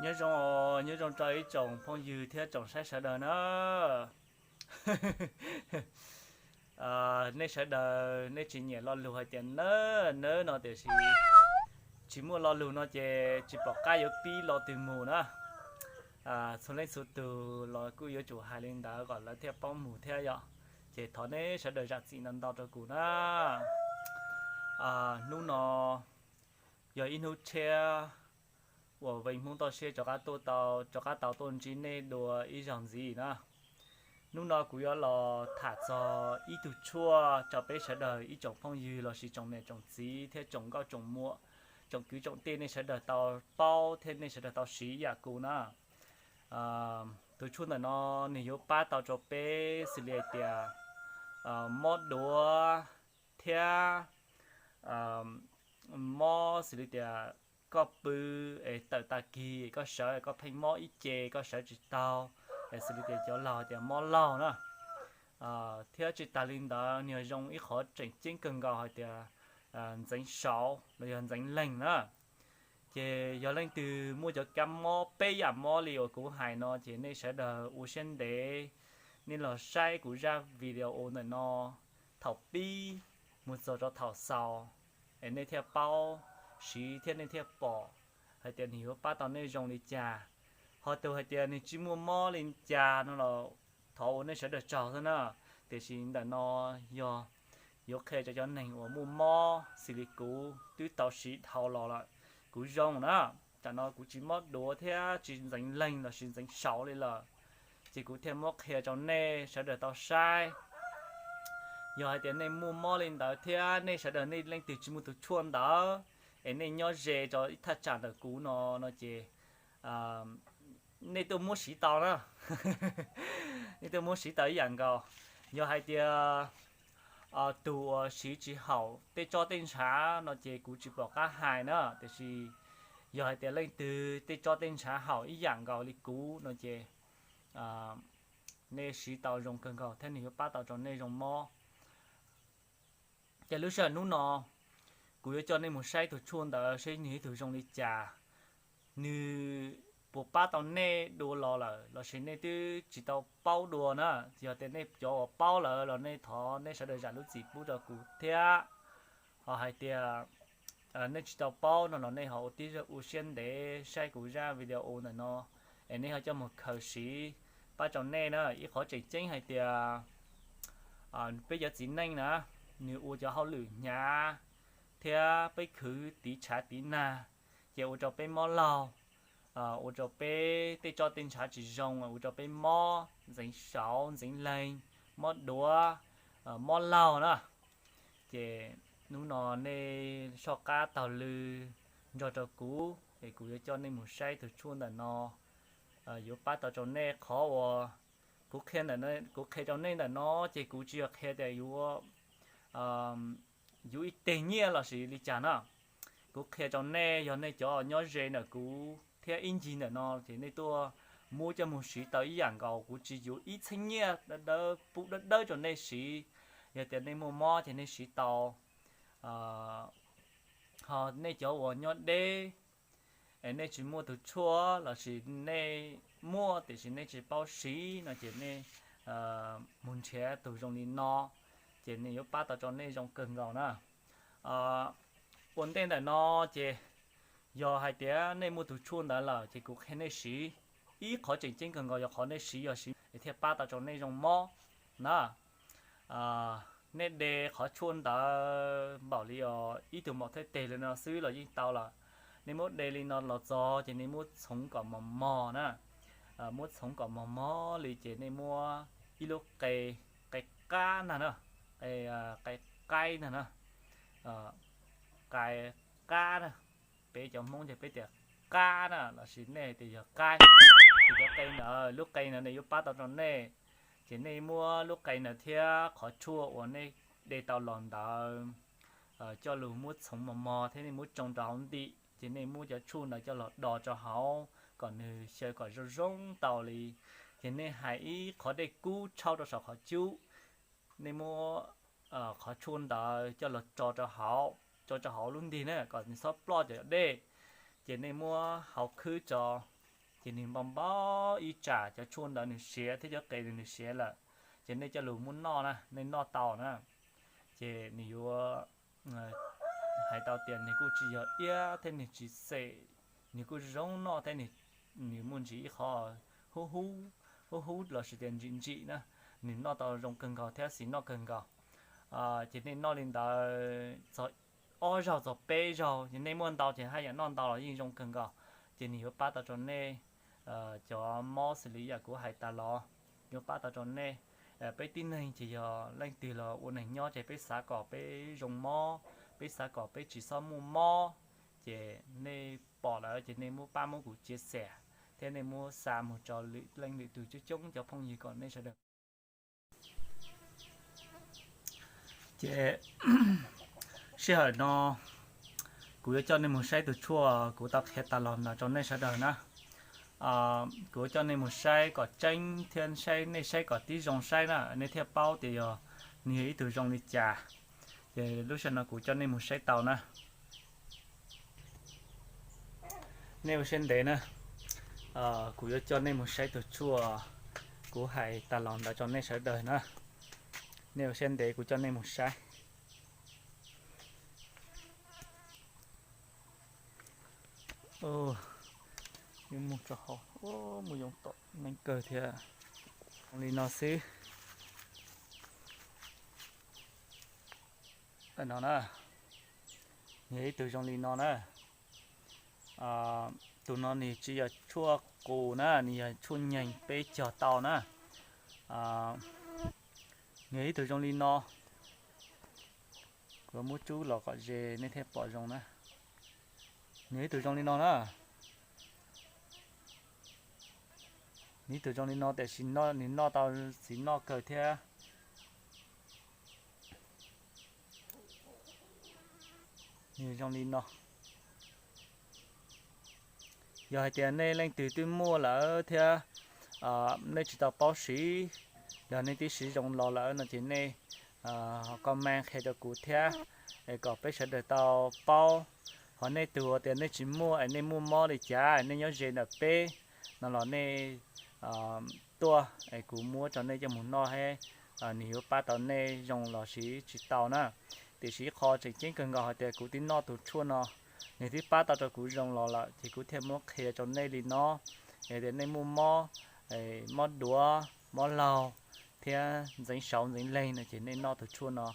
Nyob zoo, nyob zoo rau ib tsoom phooj ywg thiab tsoom saib sawv daws na. Nej sawv daws nej tsis nyiam lo lus hais tias nawb nawb no tiam sis tsis muaj lo lus no ces tsis pom qab yuav pib lo twg mus na. Txhua leej txhua tus los kuj yuav tsum hais li ntawd kom lawv thiaj paub mus thiab yom. Ces thov nej sawv daws zam txim ntau ntau rau kuv na. Hnub no yog ib hnub tshiab uas veej Hmoob toj siab rov qab tuaj tau, rov qab tau tuaj ntsib nej dua ib zaug ntxiv na. Hnub no kuv yuav los tham txog ib tug tshuaj rau peb sawv daws ib tsoom phooj ywg lossis tsoom niam tsoom txiv thiab tsoom nkauj tsoom muam, tsoom kwv tsoom tij nej sawv daws tau paub thiab nej sawv daws tau siv ib yam kuv na. Tus tshuaj ntawm no nws yuav pab tau rau peb xws li hais tias mob duav thiab mob xws li tias koj pw es tawm tag kis koj sawv koj pheej mob ib ce koj sawv tsis tau, es xws li tias cov laug tias mob laug na. Thiab tsis tas li ntawd nws yog zoo ib qhov tseem ceeb kawg nkaus hais tias ntxeev saud los yog ntxeev leeg na. Ces yog leej twg muaj cov kab mob peb yam mob li uas kuv hais no ces nej sawv daws ua siab ntev, nej los saib kuv zaj video ntawm no thaum pib mus txog rau thaum xaus, es nej thiaj paub siv thiab nej thiaj pom hais tias nws yuav pab tau nej zoo li cas. Ho tus hais tias nws tsis muaj mob li cas no los thov ua nej sawv daws tsaug xwb na. Tiam sis ntawm no yog yuav qhia rau cov neeg uas muaj mob xws li kuv twb tau siv dhau los lawm, kuv zoo na. Tam no kuv tsis mob duav thiab tsis ntxeev leeg lossis ntxeev saud li lawm, ces kuv thiaj muab qhia rau nej sawv daws tau saib. Yog hais tias nej muaj mob li ntawd thiab nej sawv daws nej leej twg tsis muaj tus tshuaj ntawd, es nej nyob ze rau ib thaj tsam ntawm kuv no no ces nej tuaj muab siv tau na. Nej tuaj muab siv tau ib yam nkaus. Yog hais tias tus uas siv tsis haum tej tsob tej ntshav no ces kuv tsis pom qab hais na, tiam sis yog hais tias leej twg tej tsob tej ntshav haum ib yam nkaus li kuv no ces nej siv tau zoo kawg nkaus thiab nws yuav pab tau rau nej zoo mob. Ces lub sij hawm hnub no kuv yuav coj nej mus saib tus tshuaj ntawd seb nws ib tug zoo li cas. Nws puas pab tau nej dua los lawm lossis nej twb tsis tau paub dua na? Yog tias nej cov uas paub lawm los nej thov nej sawv daws zam lub txim pub rau kuv thiab. Ho hais tias nej tsis tau paub no los nej ho ua tib ua siab ntev saib kuv zaj video ntawm no, es nej ho coj mus khaws siv pab rau nej na. Ib qhov tseem ceeb hais tias peb cov txiv neej na, nws ua cov hauj lwm hnyav thiab peb khwv tiv tshav tiv nag, ces ua rau peb mob laug, ua rau peb tej tsob tej ntshav tsis zoo, ua rau peb mob ntxeev saud ntxeev leeg, mob duav, mob laug na. Ces hnub no nej soj qab taug lw nrog rau kuv es kuv yuav coj nej mus saib tus tshuaj ntawm no, yuav pab tau rau nej qhov uas kuv qhia, kuv qhia rau nej ntawm no ces kuv tsis yog qhia tias yuav yuav ib teg nyiaj lossis li cas na. Kuv qhia rau nej, yog nej cov nyob ze ntawm kuv thiab ib ncig ntawm no ces nej tuaj muab coj mus siv tau ib yam nkaus, kuv tsis yuav ib txheeb nyiaj dawb dawb pub dawb dawb rau nej siv. Yog tias nej muaj mob ces nej siv tau. Ho nej cov uas nyob deb es nej tsis muaj tus tshuaj lossis nej muaj tiam sis nej tsis paub siv no ces nej mus nrhiav tus zoo li no, ces nws yuav pab tau rau nej zoo kawg nkaus na. Ua ntej ntawm no ces yog hais tias nej muaj tus tshuaj ntawd lawm ces kuv qhia nej siv. Ib qhov tseem ceeb kawg nkaus yog qhov nej siv yog siv es thiaj pab tau rau nej zoo mob na. Nej de qhov tshuaj ntawd npaum li os ib tug maum thawj teg li no xwb los yeej tau lawm. Nej muab de li no los txog ces nej muab txhoov kom mos mos na. Muab txhoov kom mos mos li ces nej muab ib lub qe, qe qab ntag na, qe, qe qaib ntag na, qe qab na. Peb cov Hmoob ces peb tias qab na lossis nej tias yog qaib. Ces cov qe ntawd, lub qe ntawd nws yuav pab tau rau nej. Ces nej muab lub qe ntawd thiab qhov tshuaj uas nej de tau los ntawd coj los muab txhoov mos mos thiab nej muab tsoo rau hauv ntim, ces nej muab cov tshuaj ntawd coj los do rau hauv kom nws xyaw kom zoo zoo tau li. Ces nej hais ib qhov dej kub tshauj rau saum qhov cub, nej muab qhov tshuaj ntawd coj los tso rau hauv, tso rau hauv lub ntig na kom nws txhob ploj cov dej. Ces nej muab hau khwb tso, Ces nws npau npau ib tsam cov tshuaj ntawd nws siav thiab cov qe nws siav lawm, ces nej coj los muab noj na, nej noj tau na, ces nws yuav hais tau tias nws kuj tsis yog iab thiab nws tsis xem, nws kuj zoo noj thiab nws muaj ntsis ib qho hub hub, hub hub lossis tias ntsim ntsim na, nws noj tau zoo kawg nkaus thiab xis noj kawg nkaus. Ces nej noj li ntawd txog ob zaug txog peb zaug, ces nej muaj ntau ces haj yam noj ntau los yeej zoo kawg nkaus. Ces nws yuav pab tau rau nej cov mob xws li yam kuv hais tas los, yuav pab tau rau nej. Peb tib neeg ces yog leej twg los ua neeg nyob ces peb xav kom peb zoo mob, peb xav kom peb tsis txhob muaj mob. Ces nej pom lawm ces nej muab pab muab kuv chia sẻ thiab nej muab xa mus rau lwm leej lwm tus coob coob cov phooj ywg kom nej sawv daws. Ces sij hawm no kuv yuav coj nej mus saib tus tshuaj kuv tau qhia tas los ntawd rau nej sawv daws na. Kuv yuav coj nej mus saib kom tseeb thiab saib nej saib kom tib zoo saib na, nej thiaj paub tias yog nws yog ib tug zoo li cas. Ces lub sij hawm no kuv coj nej mus saib tau na. Nej ua siab ntev na, kuv yuav coj nej mus saib tus tshuaj kuv hais tas los ntawd rau nej sawv daws na. Nej ua siab ntev kuv coj nej mus saib. Yuav mus rau hauv, mus yoo tom neeg kawg thiab. Zoo li no xwb. No na, nws yog ib tug zoo li no na. Tus no nws tsis yog tshuaj qus na, nws yog tshuaj nyeeg peb cog tau na. Nws yog ib tug zoo li no. Kuv muab tsub los kom ze nej thiaj pom zoo na. Nws yog ib tug zoo li no na. Nws ib tug zoo li no tiam sis nws noj tau txiv noj kawg thiab. Nws zoo li no. Yog hais tias nej leej twg twb muaj lawm thiab nej tsis tau paub siv, los nej twb siv zoo los lawm no ces nej comment qhia rau kuv thiab, es kom peb sawv daws tau paub. Ho nej tus uas tias nej tsis muaj es nej muaj mob li cas es nej nyob ze ntawm peb no los nej tuaj es kuv muab rau nej coj mus noj thiab, nws yuav pab tau nej zoo los siv tsis tau na. Tiam sis ib qho tseem ceeb kawg nkaus hais tias kuv twb noj tus tshuaj no, nws twb pab tau rau kuv zoo los lawm ces kuv thiaj muab qhia rau nej li no. Yog tias nej muaj mob, mob duav, mob laug thiab ntxeev saud ntxeev leeg no ces nej noj tus tshuaj no,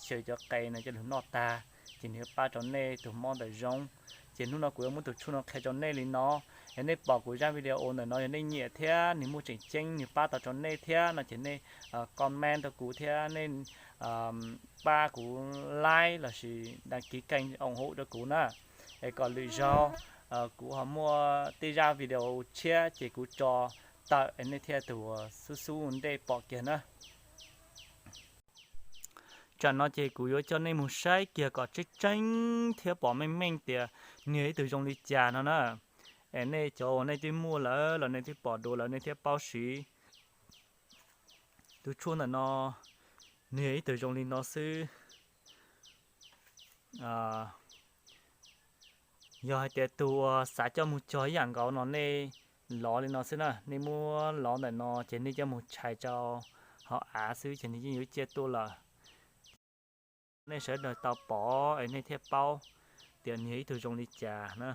xyaw cov qe no coj lug noj tag, ces nws yuav pab rau nej tus mob ntawd zoo. Ces hnub no kuv yuav muab tus tshuaj no qhia rau nej li no. Yog nej pom kuv zaj video ntawm no yog nej nyiam thiab nws muaj tseem ceeb nws pab tau rau nej thiab no ces nej comment rau kuv thiab nej pab kuv like lossis đăng ký kênh ủng hộ rau kuv na. Es kom lwm zaug kuv ho muaj tej zaj video tshiab ces kuv tso tawm es nej thiaj tus xub xub ntej pom kiag na. Tsam no ces kuv yuav coj nej mus saib kiag kom tseeb tseeb thiab pom meej meej tias nws yog ib tug zoo li cas no na. Es nej cov uas nej twb muaj lawm los nej twb pom dua lawm nej thiaj paub siv. Tus tshuaj ntawm no nws yog ib tug zoo li no xwb. Yog hais tias tus uas xav coj mus cog ib yam nkaus no nej lov li no xwb na, nej muab lov ntawm no ces nej coj mus tshais rau hauv av xwb ces nws yeej yuav ciaj tuaj lawm. Nej sawv daws tau pom es nej thiaj paub tias nws yog ib tug zoo li cas na.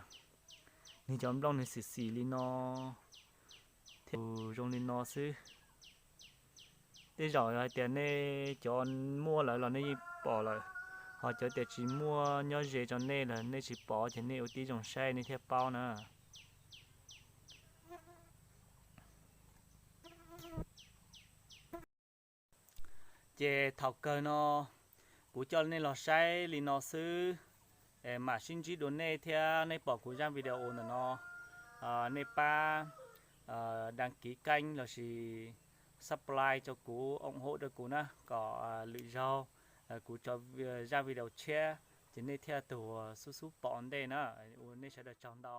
Nws cov nplooj nws xim xim li no, thiab zoo li no xwb. Tej zaum hais tias nej cov muaj lawm los nej yeej pom lawm, ho cov tias tsis muaj nyob ze rau nej los nej tsis pom ces nej ua tib zoo saib nej thiaj paub na. Ces thaum kawg no kuv coj nej los saib li no xwb, mam sib ntsib dua nej thiab nej pom kuv zaj video ntawm no, nej pab đăng ký kênh lossis subscribe rau kuv, ủng hộ rau kuv na, kom lwm zaug kuv tso zaj video tshiab ces nej thiaj tus xub xub pom ntej na. Ua nej sawv daws tsaug ntau.